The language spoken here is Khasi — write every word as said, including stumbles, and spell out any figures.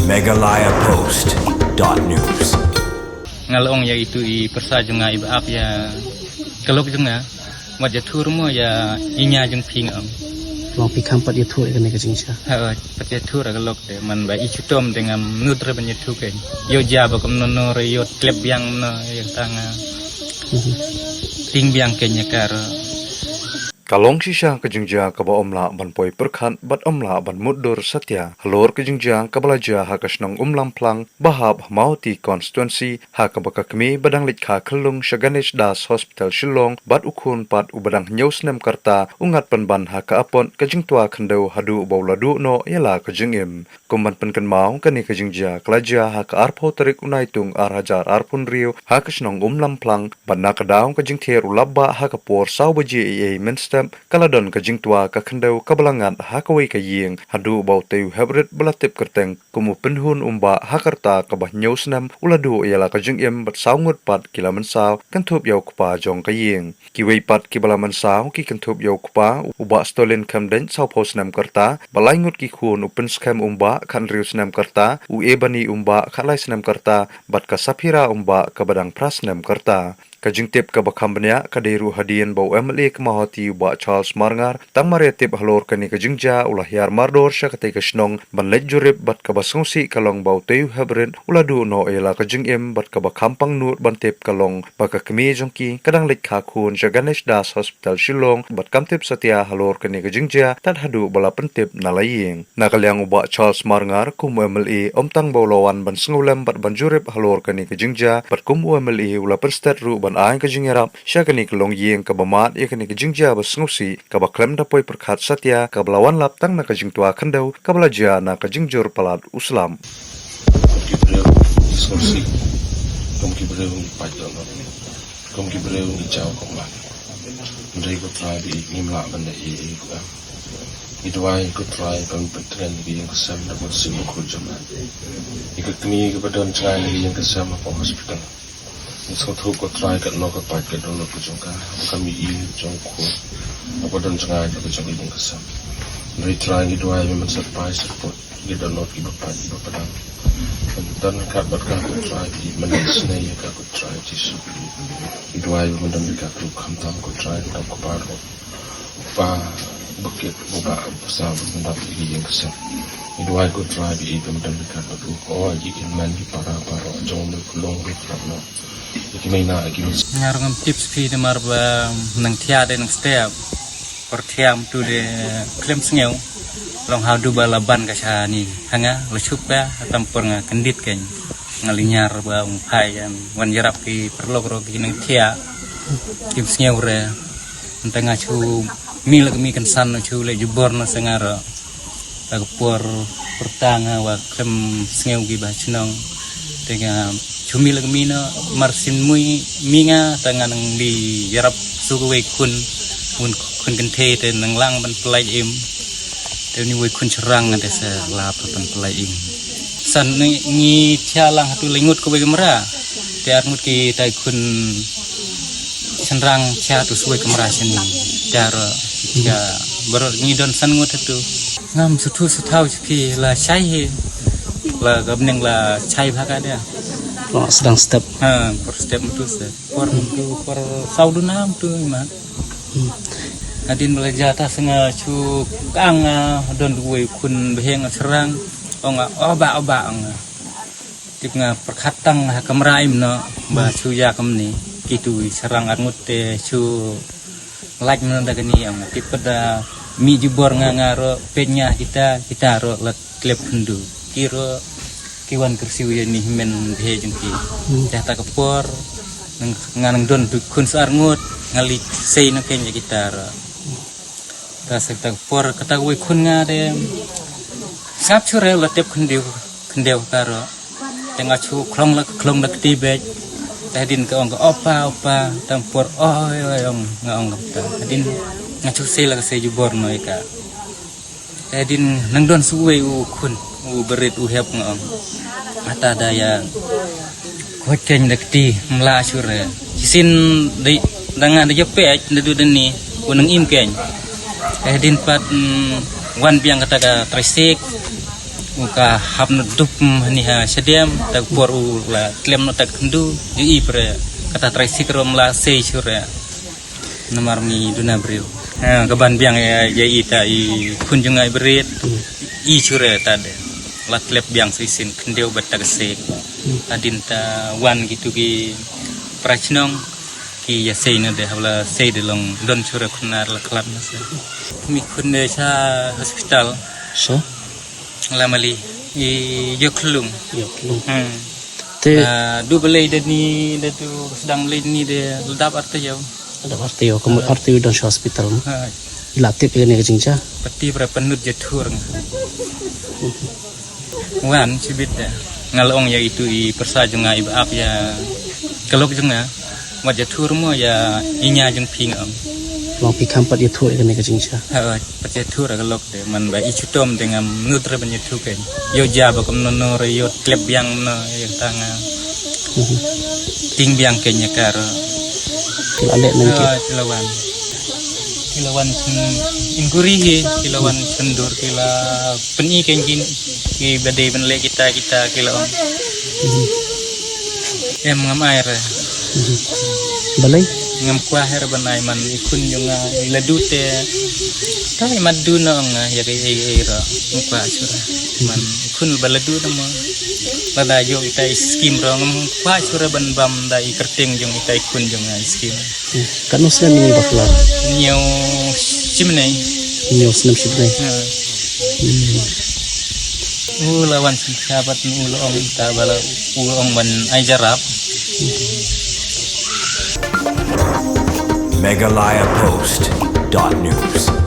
Meghalaya Post dot news. Nga la ong ïa itu i pyrsa jong nga iba ap ïa ka lok jong nga. Wat ïathuh ruh mo ïa i ñia jong phi nga ong. Long phi kham pat ïathuh ïa kane ka jingjia. Ha, pat ïathuh ruh ka lok te man ba i chitom te ngam nud re ban ïathuh kein. Ïoh jia ba kumno no re ïoh tlep biang no ïa tang nga. Ting biang kein ïa ka ruh. Ka long shisha ka jingjia kaba ym lah ban poi pyrkhat bad ym lah ban mutdur satia. Halor ka jingjia kaba la jia ha ka shnong Umlamplang ba hap ha Mawhati constituency ha kaba ka kmie ba dang leit kha khyllung sha Ganesh Das Hospital Shillong bad u khun pat uba dang hynñiew snem ka rta u ngat pynban ha ka apot ka jingtwa khyndew haduh ba u la duh noh ïa la ka jingim. Kum ban pynkynmaw kane ka jingjia ka la jia ha ka arphew tarik u Naitung ar hajar arphew hynriew ha ka shnong Umlamplang bad na ka daw ka jingthier u lapbah ha ka por saw baje eiei mynstep ka la don ka jingtwa ka khyndew kaba la ngat ha kawei ka ïing haduh ba utei u heprit ba la tip kyrteng kum u Pynhun Umbah ha ka rta kaba hynñiew snem u la duh ïa la ka jingim bad saw ngut pat ki la mynsaw kynthup ïa u kpa jong ka ïing. Kiwei pat kiba la mynsaw ki kynthup ïa u kpa u Bah Stolin Khymdeit sawphew snem ka rta, ba lai ngut ki khun u Pynskhem Umbah khathynriew snem ka rta, u Ebani Umbah khatlai snem ka rta bad ka Saphira Umbah kaba dang phra snem ka rta. Ka jingtip kaba kham bniah ka dei ruh hadien ba u M L A ka Mawhati u Bah Charles Marngar tang mar ïa tip halor kane ka jingjia u la hiar mardor sha katei ka shnong ban leit jurip bad kaba sngewsih ka long ba utei u heprit u la duh noh ïa la ka jingim bad kaba kham pang nud ban tip ka long ba ka kmie jong ki ka dang leit kha khun sha Ganesh Das Hospital Shillong bad kam tip satia halor kane ka jingjia tad haduh ba la pyntip na la ïing. Na ka liang u Bah Charles Marngar kum u M L A ym tang ba u la wan ban sngewlem bad ban jurip halor kane ka jingjia bad kum u M L A u la pynstet ruh ban ai ka jingïarap sha kane ka longïing kaba mad ïa kane ka jingjia ba sngewsih kaba khlem da poi pyrkhat satia kaba la wan lap tang na ka jingtwa khyndew kaba la jia na ka jingjur palat u slap. Kum ki briew ngi sngewsih, kum ki briew ngi pait dohnud, kum ki briew ngi jaw kumba. Hynrei ko Trai ba ïeit ngim lah ban da ïeit ïeit ko em. Ngi duwai ko Trai ba men pyntngen ïa ka ïing ka sem da ka mynsiem bakhuid jong me. Ïa ka kmie kaba don jngai na ka ïing ka sem hapoh hospital. Ngi sngewthuh ko Trai katno ka pait ka dohnud ka jong ka, ka mih ïing jong u khun, haba don jngai na ka jong ka ïing ka sem. Hynrei Trai ngi duwai ba men syrpai syrput ïa ki dohnud kiba pait kiba padang. Ban don ryngkat bad ka ko Trai, ki men isynei ïa ka ko Trai Jisu. Ngi duwai ba men don ryngkat ruh khamtam ko Trai, khamtam ko Pa ruh. Ba bakit ba ba sa ba nang dap ïa ki ïing ka sem. Ngi duwai ko Trai ba ïeit ba men don ryngkat bad u. O ïa ki hynmen ki para baroh jong u Myllung ruh khlem noh. Ïa ki meina ïa ki mes. Nga ruh ngam tip sha phi namar ba nang thiah de nang step. Por thiah mynta de khlem sngew. Long haduh ba la ban ka sha ni. Ha nga la shup ka tam por nga kyndit kein. Nga lynñiar ba ong phai ïa wan ïarap ki paralok ruh ki nang thiah. Kim sngew re. Mynta nga shu mih la ka mih kynsan shu leh jubor na sa nga ruh. La ka por pyrta nga wa khlem sngew ki ba shnong. Te nga shu mih la ka mih noh mar syn mih mih nga te nga nang mih ïarap shuh kawei khun. Khun khun kynthei te nang lang ban pynlait im. Te uni wei khun shynrang nga te sa lap ban pynlait im. San ngi ngi thiah lang hatu lai ngut kawei kamra. Te ar ngut kita ki khun shynrang thiah tu shuh wei kamra shane. Te ar thiah baroh ngi don san ngut hatu. Ngam sngewthuh sngewthaw sha phi la shai hi. La ka bneng la shai bha ka de. Lo sdang step. Ha, por step mynta step. Por mynta por saw duna mynta imat. Hadien ba la jia ta sa nga shu kang nga don wei khun bheng shynrang. Ong nga oba oba ong nga. Tip nga pyrkhat tang ha kamra im noh ba shu ïa kumne. Kitu shynrang ar ngut te shu lait mynno da kane ong nga. Tip pat da mih jubor nga nga ruh peit nga kita kita ruh la tlep khyndew. Ki ruh ki wan kyrsiew ïa ni hynmen bhei jong ki. Te ha ta ka por nang nga nang don tu khun sa ar ngut nga leit sei noh kein ïa kita ruh. Ta sa ta ka por kata ka wei khun nga de sngap shu re la tep khyndew khyndew ka ruh. Te nga shu khlong la khlong da kti beit. Te hadien ka ong ka opa opa tam por oi oi ong nga ong ka ta. Hadien nga shu sei la ka sei jubor noh ïa ka. Te hadien nang don shu wei u khun u barit u hep nga ong. Ata da ïa Ko keiñ da kti mla shu re. Shisien da nga da ïa peit da du da ni u nang im keiñ. Eh din pat mm, wan biang kata ka trai sik. Ka hap noh dup, mm, hani ha shadem, ta ka por u la tlem noh ta ka khyndew, ju i pre, kata trai sik rom la sei sure. Namar mi duna briew. Ha, ka ban biang ya, ya i ta i khun jong nga i brit. I sure ta de. La tlep biang sui sin khyndew bat ta ka sei. Adin ta wan kitu ki prachnong. Ki ya sei na de hawla sei de long don sure khunar la khlad na sei. Mi khun de cha hospital. Sha? La mali. I yo khlung. Yo khlung. Hmm. Te, ah, du belai de ni de tu sedang belai ni de ledap arta yo. Ledap arta yo, kum arta yo don sha hospital. Ha. Ila tip ila ni ka jingcha. Pati pra penut je thur. Wan, chibit da. Nga la ong ya itu i persa jong nga i ba ap ya ka lok jong nga. Wat ya thur mo ya i nya jong phi nga ong. Long phi kham pat ya thur ïa kane ka jingcha. Ha, pat ya thur ka lok de man ba i chutom de ngam nud re ban ya thur ken. Yo ja ba kum no no re yo tlep biang no yo ta nga. Ting biang ken ya kar. Ki la leh nang ki. Ha, ki la wan. Ki la wan syn-, inquiry hi, ki la wan syndur, ki la pyni kein ki, ki ba dei ban leh kita, kita, ki la ong. Em ngam ai re. Balei? Ngam kwah re ban ai man i khun jong nga, i la du te. Ta i mat du na ong nga, ya ka ei ei ro. Ngam kwah sura. Man i khun ba la du na mo. Lada ïoh ita i skim ro ngam kwah sura ban bam da i kyrteng jong ita i khun jong nga i skim. Katno snem ïa i bakla? Ñiew shibnei. Ñiew snem shibnei. Ha. U la wan sngewthuh bad u la ong ta ba la u ong ban ai jarap. Meghalaya Post dot news.